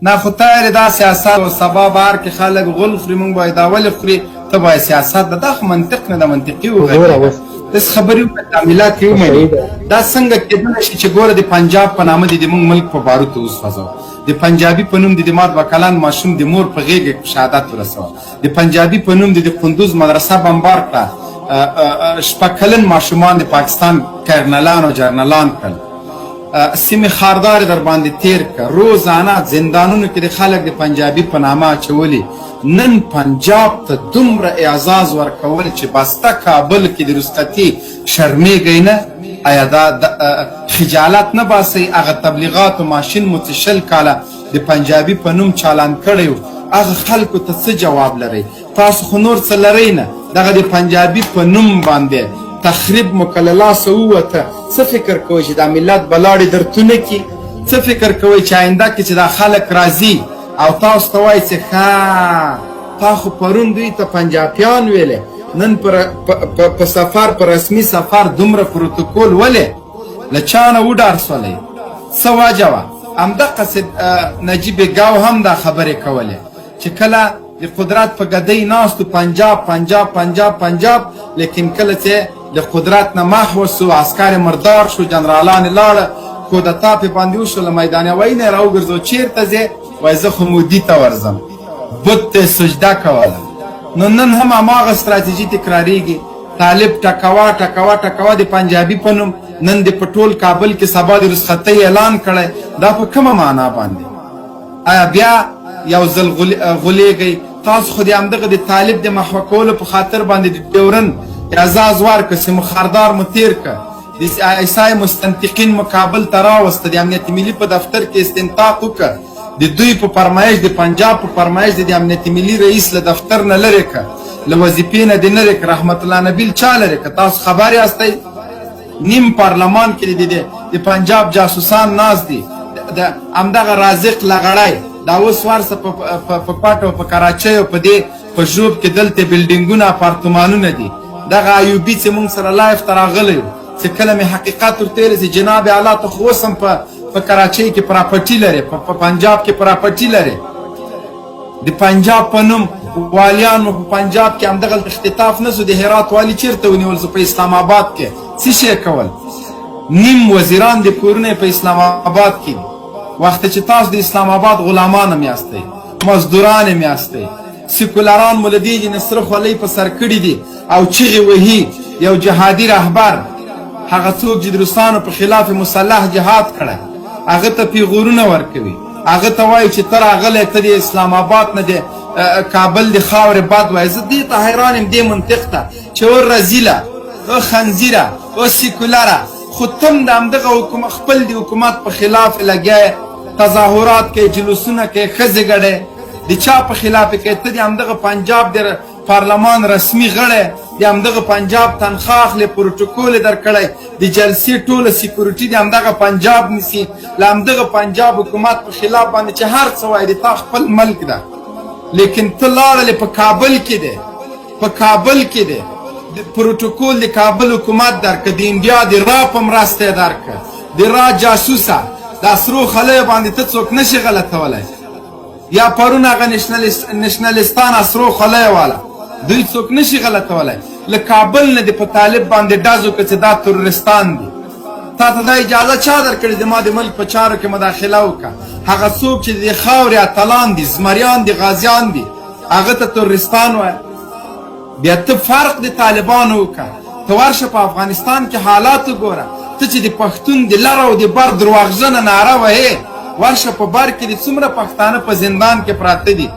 نه خو ته دا سیاست او سبا بهر کې خلک غول خوري، مونږ باید دا ولې خوري، ته باید سیاست ده، دا خو منطق نه ده، منطقي وغږېږه، داسې خبرې وکړه، دا ملت یې ومني. دا څنګه کېدلی شي چې ګوره د پنجاب په نامه دې د مونږ ملک په باروتو وسوځوه، د پنجابي په نوم دې د ما 2 کلن ماشوم د مور په غېږه کې په شهادت ورسوه، د پنجابي په نوم دې د قندوز مدرسه بمبار کړه، 6 کلن ماشومان د پاکستان کرنلان او جرنلان کړل، سیمې خاردار در باندې تیر که، روزانه زندانونو کې د خلک د پنجابي په نامه اچولي. نن پنجاب ته دومره اعزاز ورکول چې بسته کابل کې د رخصتي شرمېږئ نه؟ آیا دا خجالت نه باسئ؟ هغه تبلیغاتو ماشین مو چې 20 کاله د پنجابي په نوم چالان کړی و، هغه خلکو ته څه جواب لرئ؟ تاسو خو نور څه لرئ نه، دغه د پنجابي په نوم باندې تخریب مو که له لاسه ووته، څه فکر کوئ چې دا ملت به لاړې درتونه کړي؟ څه فکر کوئ چې آینده کې چې دا خلک راځي او تاسو ته وایي چې ښه تا خو پرون دوی ته پنجابیان ویلې، نن په سفر، په رسمي سفر دومره پروتوکول ولې له چا نه وډار سولئ؟ څه وجه وه؟ همدقسې نجیب ګاو هم دا خبرې کولې چې کله د قدرت په ګدۍ ناستو پنجاب پنجاب پنجاب پنجاب، لیکن کله چې د قدرت نه محو سو، عسکر مردار شو، جنرالان لاړه، کودتا پې باندې وشو، له میدان هوایي نه یې راوګرځو، چېرته ځې؟ وایي زه خو مودي ته ورځم، بت ته یې سجده کوله. نو نن هم هماغه ستراتیژي تکرارېږي، طالب ټکوه ټکوه ټکوه د پنجابي په نوم، نن د په ټول کابل کې سبا د رخصتۍ اعلان کړی، دا په کومه معنا باندې؟ آیا بیا یو ځل غولېږئ؟ تاسو خو د همدغه د طالب د محوه کولو په خاطر باندې د ډیورن اعزاز ورکړ، سیمو خاردار مو تیر کړ، د عیسی مستنطقین مو کابل ته راوسته، د امنیت ملي په دفتر کې استنطاق وکړ، د دوی په فرمایش، د پنجاب په فرمایش د امنیت ملي رئیس له دفتر نه لرې کړ، له وظیفې نه دې لرې کړ، رحمت الله نبیل چا لرې کړ؟ تاسو خبر یاستئ؟ نیم پارلمان کې د پنجاب جاسوسان ناست دي، د همدغه رازق لغړی دا اوس ورسه په کوټه او په کراچۍ او په دې په ژوب کې دلته بلډینګونه اپارتمانونه دي. دغه ایوبي چې مونږ سره live ته راغلی و، چې کله مې حقیقت ورته ویلی چې جناب اعلی ته خو اوس هم په کراچۍ کې property لرې، په پنجاب کې property لرې، د پنجاب په نوم والیان مو په پنجاب کې همدغلته اختطاف نه سو، د هرات والي چېرته ونیول سو؟ په اسلام آباد کې. څه شی کول؟ نیم وزیران د کورونه په اسلام آباد کې دي. وخت چې تاسو د اسلام آباد غلامان هم یاستئ، مزدوران هم یاستئ، سیکولران مو له دې ځینې سره خولۍ په سر کړي دي او چیغې وهي، یو جهادي رهبر، هغه څوک چې د روسانو په خلاف مسلح جهاد کړی، هغه ته پیغورونه ورکوي، هغه ته وایي چې ته راغلی، ته د اسلام آباد نه د کابل د خاورې بد وایي. زه دې ته حیران یم، دې منطق ته چې او رزیله، او خنزیره، او سیکولره، خو تم د همدغه خپل د حکومت په خلاف لګیا تظاهرات کوي، جلوسونه کوي، ښځې ګډې د چا په خلاف کوي؟ ته د همدغه پنجاب د پارلمان رسمي غړی، د همدغه پنجاب تنخوا اخلې، پروتوکول یې درکړی، د جلسې ټوله security د همدغه پنجاب نیسي، له همدغه پنجاب حکومت په خلاف باندې چې هر څه وایي، د تا خپل ملک ده، لیکن ته لاړلې په کابل کې دی، په کابل کې دی، پروتوکول د کابل حکومت درکړه، د انډیا د را په مرسته یې درکړه، د را جاسوسه، دا سرو خلیو باندې ته څوک نشي غلطولی. یا پرون هغه نشنلیستان سرو خلیو والا دوی څوک نشي غلطولی. له کابل نه دې په طالب باندې ډز وکړه چې دا تروریستان دي، تا ته دا اجازه چا درکړې زما د ملک په چارو کې مداخله وکړه؟ هغه څوک چې د خاورې اتلان دي، زمریان دي، غازیان دي، هغه ته تروریستان وایه. بیا ته فرق د طالبانو وکړه، ته ورشه په افغانستان کې حالات وګوره، ته چې د پښتون د لر او د بر درواغجنه ناره وهې، ورشه په بر کې د څومره پښتانه په زندان کې پراته دي،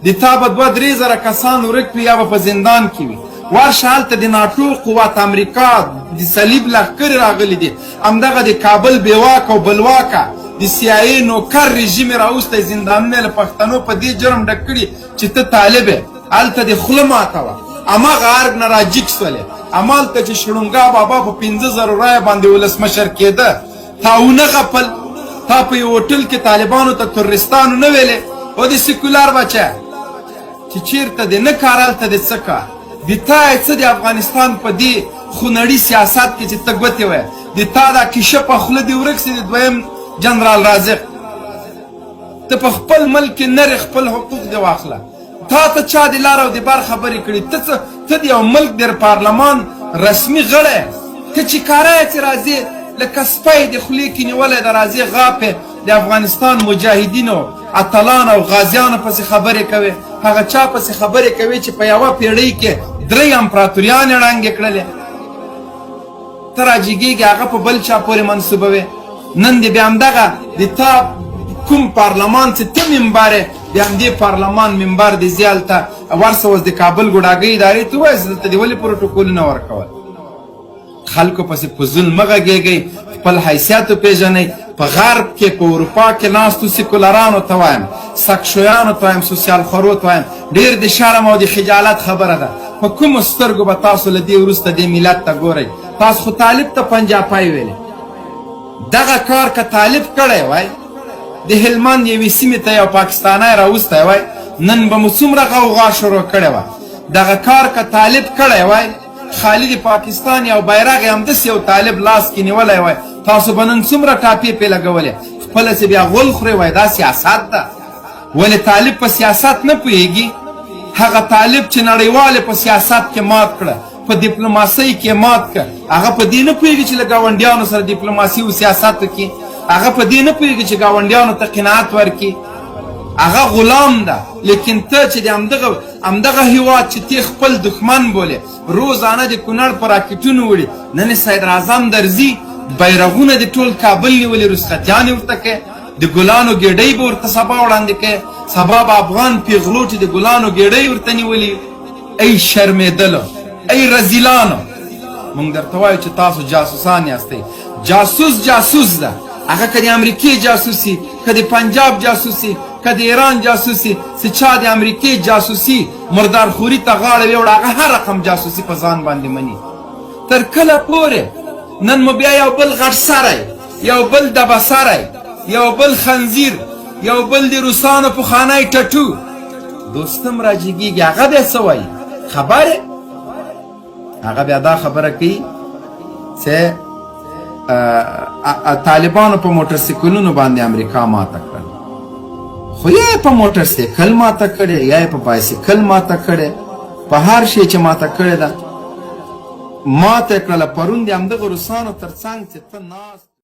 د تا به 2-3 زره کسان ورک وي یا به په زندان کې وي. ورشه هلته د ناټو قوت، امریکا د صلیب لښکرې راغلي دي، همدغه د کابل بېواکه او بلواکه د سي آی ای نوکر رژیم یې راوستی، زندانونه یې له پښتنو په دې جرم ډک کړي چې ته طالب یې. هلته د خوله ماته وه، هماغه ارګ نه راجیګ سولې، همالته چې شړونګا بابا په 5000 رایه باندې ولسمشر کېده، تا ونه غپل، تا په یو هوټل کې طالبانو ته تروریستانو نه ویلې، او د سیکولر بچی چې چیرته د نه کار هلته د څه کار، د تا یې څه د افغانستان په دې خونړي سیاست کې چې ته ګوتې وایې، د تا دا کیشه په خوله دې ورک سي د دویم جنرال رازق. ته په خپل ملک کې نرې خپل حقوق دې واخله. تا ته چا د لار او د بر خبرې کړي؟ ته څه؟ ته د یو ملک د پارلمان رسمي غړی، ته چې کاره یې چې راځې لکه سپی د خولې کې نیولی د راځې غاپې د افغانستان مجاهدینو اتلانو او غازیانو پسې خبرې کوې، هغه چا پسې خبرې کوې چې په یوه پیړۍ کې درې امپراتوریانې ړنګې کړلې. ته راجګېږې هغه په بل چا پورې منسوبوې. نن دې بیا همدغه د تا کوم پارلمان چې ته ممبر یې، د همدې پارلمان ممبر دې ځي هلته ورسه اوس د کابل ګوډاګۍ ادارې ته ووایه چې دلته دې ولې پروټوکولونه ورکول. خلکو پسې فضول مه غږېږئ، خپل حیثیت وپېژنئ. په غرب کې په اروپا کې ناستو سیکولرانو ته وایم، سکشویانو ته وایم، سوسیال خورو ته وایم، ډېر د شرم او د خجالت خبره ده. په کومو سترګو به تاسو له دې وروسته دې ملت ته ګورئ؟ تاسو خو طالب ته پنجاپی ویلې. دغه کار که طالب کړی وای، د هلمند یوې سیمې ته یو پاکستانی راوستی وای، نن به مو څومره غوغا شروع کړې وه. دغه کار که طالب کړی وای، خالي د پاکستان یو بیرغ یې همداسې یو طالب لاس کې نیولی وای، تاسو به نن څومره ټاپې پرې لګولې. خپله چې بیا غول خورې وای، دا سیاست ده. ولې طالب په سیاست نه پوهېږي؟ هغه طالب چې نړیوال په سیاست کې مات کړه، په دیپلوماسۍ کې مات کړه، هغه په دې نه پوهېږي چې له ګاونډیانو سره دیپلوماسي او سیاست وکړي. هغه په دې نه پوهېږي چې ګاونډیانو ته قناعت ورکړي. هغه غلام ده. لیکن ته چې د همدغه هیواد چې تی خپل دښمن بولې، روزانه د کونړ په راکټونو وړي، نن صدر اعظم درځي، بیرغونه د ټول کابل نیولي، رخصتیانې ورته کوي، د ګلانو ګېډۍ به ورته سبا وړاندې کوي، سبا به افغان پیغلوټې د ګلانو ګېډۍ ورته نیولي. ای شرمېدلو، ای رزیلانو، مونږ درته وایو چې تاسو جاسوسان یاستئ. جاسوس جاسوس ده، هغه که د امریکې جاسوسي، که د پنجاب جاسوسي، که د ایران جاسوسي، چې چا د امریکې جاسوسي مردارخوري ته غاړه ویوړه، هغه هر رقم جاسوسي په ځان باندې مني. تر کله پورې نن مو بیا یو بل غټ سری، یو بل دبه سری، یو بل خنزیر، یو بل د روسانو پخوانی ټټو دوستم راجګېږي، هغه بیا څه وایي؟ خبر هغه بیا دا خبره کوي چې طالبانو په موټرسایکلونو باندې امریکا ماته کړه. خو یا یې په موټرسایکل ماته کړې، یا یې په بایسیکل ماته کړې، په هر شی چې ماته کړې ده ماته کړله. پرون د همدغه روسانو تر څنګ چې ته ناست